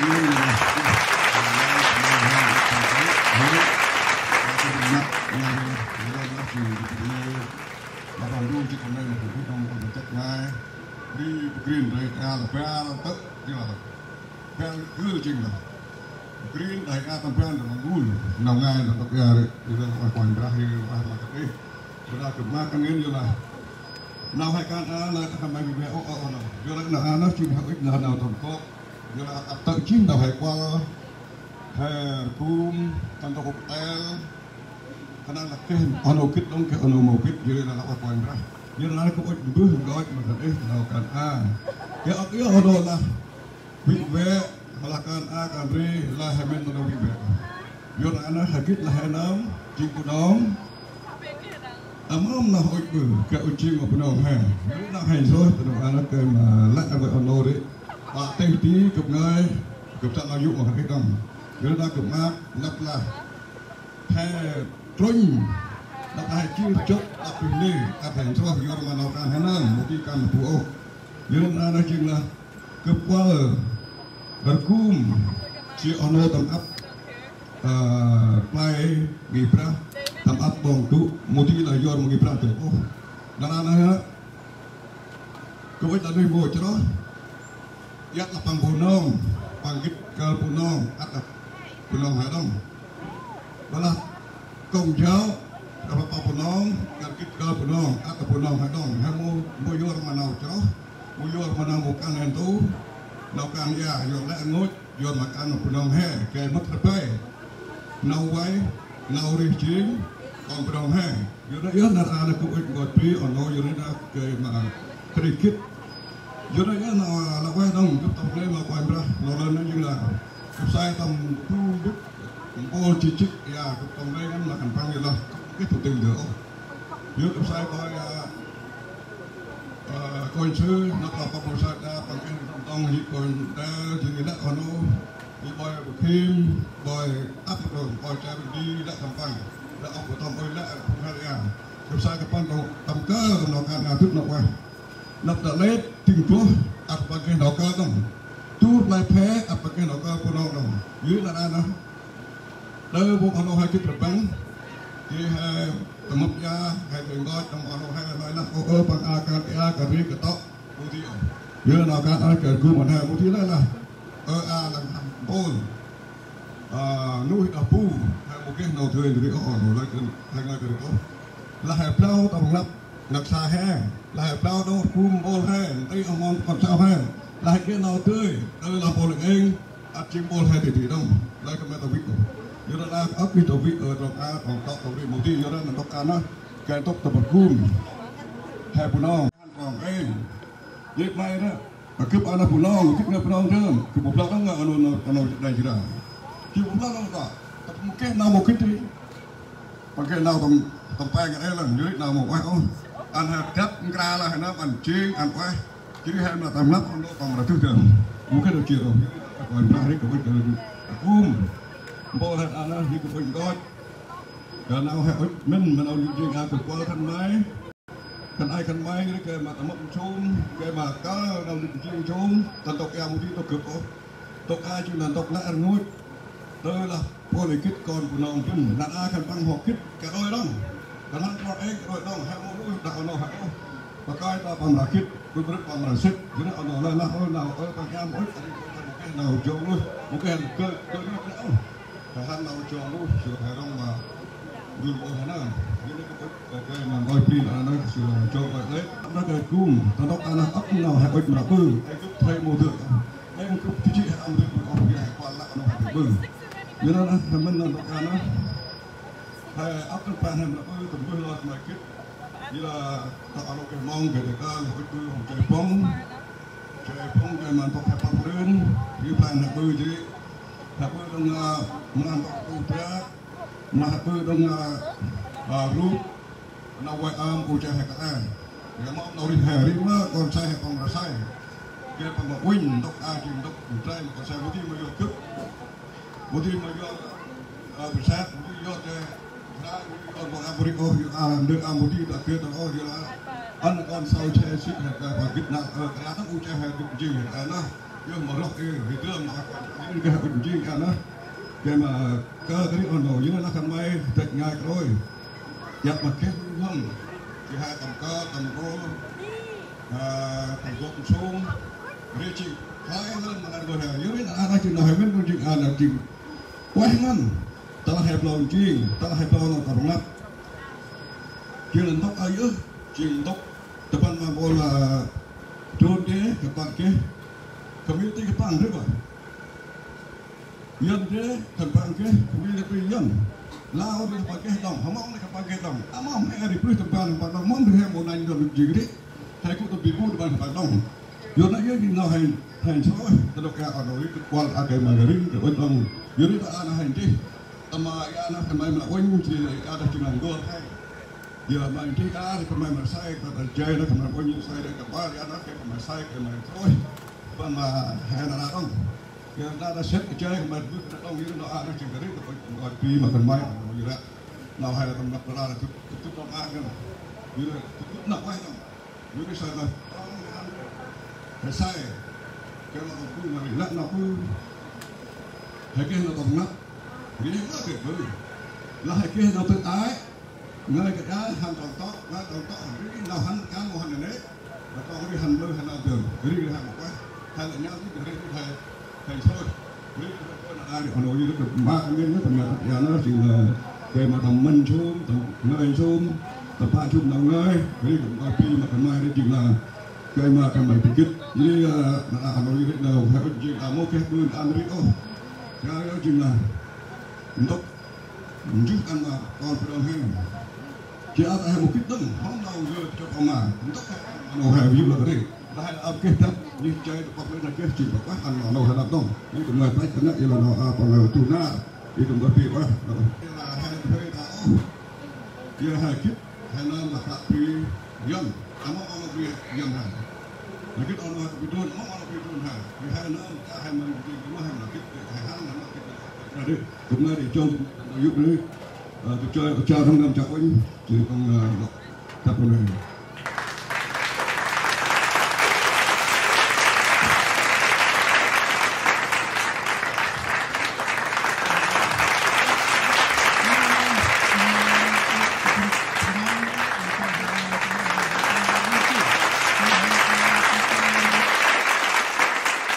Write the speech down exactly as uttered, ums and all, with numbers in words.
Ri bơh grin ri a la bal tơ, ri la bal gưl jêng la. Bơh grin đah a tâm ban la ngul, nau ngai la tâk a ri, ri la ueh Kôranh Brah, ri la ueh ma kơt ih. Ri la gâp ma kăn ngên yor la. Nau he kan a la tâk ma bi be o o o nau. Yor la nau a nau jêng he ŭch la nau tâm kôk. Yor la ăp tơ jêng nau he kuăl, he rgum, tâm tâk kôk tel. Kơnang la geh, oh nô gĭt đŏng geh, oh nô mâu gĭt, yor la ueh Kôranh Brah. Yor la gâp ŭch mbơh ngơi ma kơt ih nau kan a. Geh ăp yor oh nô lah vĭ vek, ma lah kan a kan ri, lah he mĭn ma nô vĭ vek. Yor la nau he gĭt lah he nơm, jêng Bunong. Ăm ăm nau ŭch ƀư, geh ŭch jêng ma Bunong he. Yor nau he nsrôih, Bunong a nau geh ma lĕ vek oh nô ri. Ƀă têh ti gâp ngơi, gâp săk nau yô̆ ma kơt ih đŏng. Yor nau gâp ma, lăp lah. He trŭnh, nau kan he jêr jŏk, ăp bơh nê, ăp he nsrôih yor ma nau kan he nơm, mâu di kan bu ôh. Yor nau nau jêng lah, gâp kuăl, rgum, jêh oh nô tâm ăp, ơ, play, ngih brah, tâm ăp ƀơ̆ng dŭ, mâu di lah yor ma ngih brah dơm ôh. Nau nau nau, gâp ŭch ta nuih mâu chroh. Iăt lah păng Bunong, păng gĭt kơl Bunong, ăt lah Bunong he đŏng. Ƀa lah Công giáo, đah păng Bunong, gâp gĭt kơl Bunong, ăt lah Bunong he đŏng. He mâu, mâu yor ma nau chroh, mâu yor ma nau mâu kan he ntu, nau kan ya, yor lĕ rngôch, yor ma kan Bunong he, gay mât rplay. Nau vay, nau rêh jêng, kon Bunong he. Yor nây yơh nar aơ nơh gâp ŭch nkoch bri, oh nô yor nây nơh gay ma kri gĭt. Yor nây yơh nơh lah ueh đŏng gâp tâm rnê ma Kôranh Brah, nau lơn nây jêng lah. Gâp sai tâm du dŭt, mpôl jêh jêh, ya, gâp tâm rnê ngăn ma khân păng yor lah. Geh tŭ tĭng dơ ôh. Yor gâp sai kơi, ya, ơ, kônh sư, nau tâm păng mpôl sai đa, păng geh tâm tông, hê kônh đa, jêng lĕ oh nô. Hê bơi bơkhim, bơi ăp đô, bơi chai bơdi, lĕ khân păng. Lĕ ôh, bơtăm ơi lĕ, phung hê ya. Gâp sai gâp păng đô, tâm kơ, tâm nau kan, ngă dŭt nau ueh. Năp đă lĕ, tĭng bơh, ăt păng geh nau kơ đŏng. Tur play phe, ăt păng geh nau kơ Bunong đŏng. Yor nây nơh. Đơ bôk oh nô he gĭt rbăng. Jêh he tâm mâp ya, he gĭt nkoch, tâm oh nô he nơh lah, ơ, ơ, păng a kan, a kan ri kơtŏ. Mâu di ôh. Yor nau kan a kan gŭ ma he mâu di lĕ lah. Ơ, a lah mpôl. Ơ, nuih đah bu, he mâu geh nau dơi ndri ôh, oh nô lah kan, he ngơi kan ri ôh. Lah he blau tâm rnglăp, năk sa he, lah he blau đŏng rgum mpôl he, nti oh mon kon sau he, lah he geh nau dơi, ơ lah mpôl êng, ăt jêng mpôl he ti ti đŏng, lah gâp ma ta vĭ ôh. Yor lah ăp ih ta vĭ, ơ, trong a, trong tŏ, trong ri, mâu di, yor lah nau tŏk a nơh, gay tŏk tâm rgum. He Bunong, trong êng. Jêh may nơh, gâp a nơh Bunong, gâp ngơi Bunong dơm, gâp bu blau đŏng ngơi, oh nô, oh nô, đah jra. Gâp bu blau đŏng ta, ta mâu geh nau mâu gĭt ri. Păng geh nau tâm, tâm peng ê lăng, yor ri nau mâu ueh ôh. Ăn he dăp nkra lah he nơm ăn jêng, ăn ueh. Jêh ri he ma tâm rnglăp, oh nô tâm rnglăp dơm. Mâu geh nau jêr ôh. Kôranh Brah ri gâp ŭch gay rgum. Mpôl he ăn nơh, ri gâp ŭch nkoch. Gay nau he ŭch mĭn, ma nau jêng a gâp kuăl khân may. Khân ay khân may ri gay ma tâm mâp nsum, gay ma kơl nau jêng nsum, tâm tŏk ya mâu di tŏk gâp ôh. Tŏk a jêng lah tŏk lĕ rngôch. Tơ lah pôl ê gĭt kon Bunong bân, nar a khân păng hŏ gĭt ka roi đŏng. Khân păng roi êng ka roi đŏng, he mâu roi đah oh nô he ôh. Pakơi ta păng mra gĭt, bơh mra păng mra sĭt, jêh nây oh nô lah lah ơ nau ơ păng ya mâu ŭch, a ri ôh păng geh nau jong roi, mâu geh gơ, gơ nau geh ôh. He hăn nau jong roi, jêh he rŏng ma dŭl ôh he nơh. Jêh nây gâp ŭch, gay ma nkoch bri nơh, jêh jong roi lĕ. Nau gay gŭm, ta tŏk a nơh ăp nau he ŭch mra ƀư, ê gâp thei mâu dơk. Ê gâp jêh jêh he ăn dơk ƀư ôh, jêh he kuăl lah nau he ƀư. Jêh nây nơh, he mĭn nau tŏk a nơh. He ăp nơh păng he mra ƀư, tâm ƀư lor ma gĭt. Jêh lah, ta a nô geh mong geh dê kơl, ŭch ƀư hŏng jay pŏng. Jay pŏng gay ma ntŭk he păng lơn, jêh păng he ƀư jêh. He ƀư đŏng, ơ, mra ntŭk tu bra. Mra he ƀư đŏng, ơ, ơ, rup. Nau vay ơm u che he kăl e. Gay ma nau ri he ri ma kon sai he păng mra sai. Gay păng ma uănh ntŭk a jêng ntŭk u trai ma kon sai mâu di ma yor gâp. Mâu di ma yor, ơ, bơh sat, mâu di yor che. Yor bơh a bơh ri ôh, yor a ndơ a mâu di ta gĭt ta ôh, yor a. Ăn kon sau che sĭ he kăl e păng gĭt năl, ơ, kăl e ta u che he gĭt jêng he kăl e nơh. Yơh ma roh ê, ri dơm ma, ê, geh ŭch jêng a nơh. Geh ma kơ kri ôh nô, yơh nơh khân may, dăch ngai krôi. Yăp ma geh hŏm. Geh ha tâm kơ, tâm rô. Ha, tâm gŏp sông. Ri jêng. Hai lơn ma lơn gôl ha. Yơh ri nơh a nơh jêng nô hai mĭn jêng a nơh jêng. Ueh ngăn. Tơlah he blao jêng. Tơlah he blao nô tâm rnglăp. Jêng lơn ntŭk a yơh. Jêng ntŭk. Tơpăn ma bol, a, trôn geh, khân păng geh. Community khân păng rĭ bơh. Yuăn geh, khân păng geh, community Yuăn. Lao ri khân păng geh đŏng, Hmông ri khân păng geh đŏng. A mâm he ri prih tâm ban khân păng đŏng, mâm ri he mâu nanh đŏng jêng ri. He gŭ tâm bi bu tâm ban khân păng đŏng. Yuăn a yơh jêng nau he, he srôih, ta đŏk ka a nô ri, ta kuăl a gay ma gay ri, ta ŭch đŏng. Yuăn ri ta a nau he dih. Ta ma a nau khân may ma uănh, jêh a ta jêng nau gôl he. Yơh ma dih a, khân may ma sai, ta ta jay nau khân may uănh sai, ta kơpal a nau khân may sai, khân may srôih. Bân ma he nau đŏng. Yơh nau ta sĭt jay khân may bơh nau đŏng, yơh nau a nau jêng kơt ri, ta ŭch, ŭch bi ma khân may, yơh ră. Nau he tâm năp ta la, tŭt, tŭt, tŭt nau a ngăn. Yơh ră, tŭt, tŭt nau ueh đŏng. Yơh ri sai nau. He sai. Geh nau tâm bu ma ri, lĕ nau bu. He geh nau tâm năp. Ri nau geh bu. Lah he geh nau tơt ai. Ngơi kơ ai hăn trong tŏ, ngơi trong tŏ, ri nau hăn kan mâu hăn nê. Nau tŏ ri hăn blơ hăn nau dơm, ri ri hăn ma ueh. Hăn lĕ nau ri ri ri hăn, hăn srôih. Ri ri hăn nau ri, a nô ri ri ma ngăn nê, tâm nau ri a nau jêng nau. Gay ma tâm mĭn sum, tâm ngơi sum, tâm pă sum nau ngơi, ri ri ma pi ma khân may ri jêng nau. Gay ma khân may tĭ gĭt, ri, a, nau a nô ri ri nau, he ŭch jêng a mâu geh ƀư ăn ri ôh. Gay ri jêng nau. Ntŭk. Njuh ăn ma kon Phnom Penh. Jêh a ta he mâu gĭt đŏng, hŏm nau ngơi chok ama. Ntŭk he ăn ma nô he view lăk ri. Ta he ăp geh dăp, jêh jay ta păk lĕ nau geh jêng păk ueh ăn ma nô he lăp đŏng. Jêh khân may tăch ta năk, yơh lah nau a păng nau tu nar. Jêh khân may pi ueh. Yơh lah he thuê ta ôh. Yơh he gĭt, he nơm ma ta pi Yuăn. Ăt mâu ăn ma pi Yuăn he. He gĭt ăn ma pi Yuăn, mâu ăn ma pi Yuăn he. Yơh he nơm, ta he mâu gĭt, mâu he mâu gĭt, he hăn, he mâu gĭt. Ri, khân may ri jŏng, yŭk ri, ơ, tu jay, tu jay hŏm nơm jay uănh, jêh păng, ơ, lŏ, tăp nơm.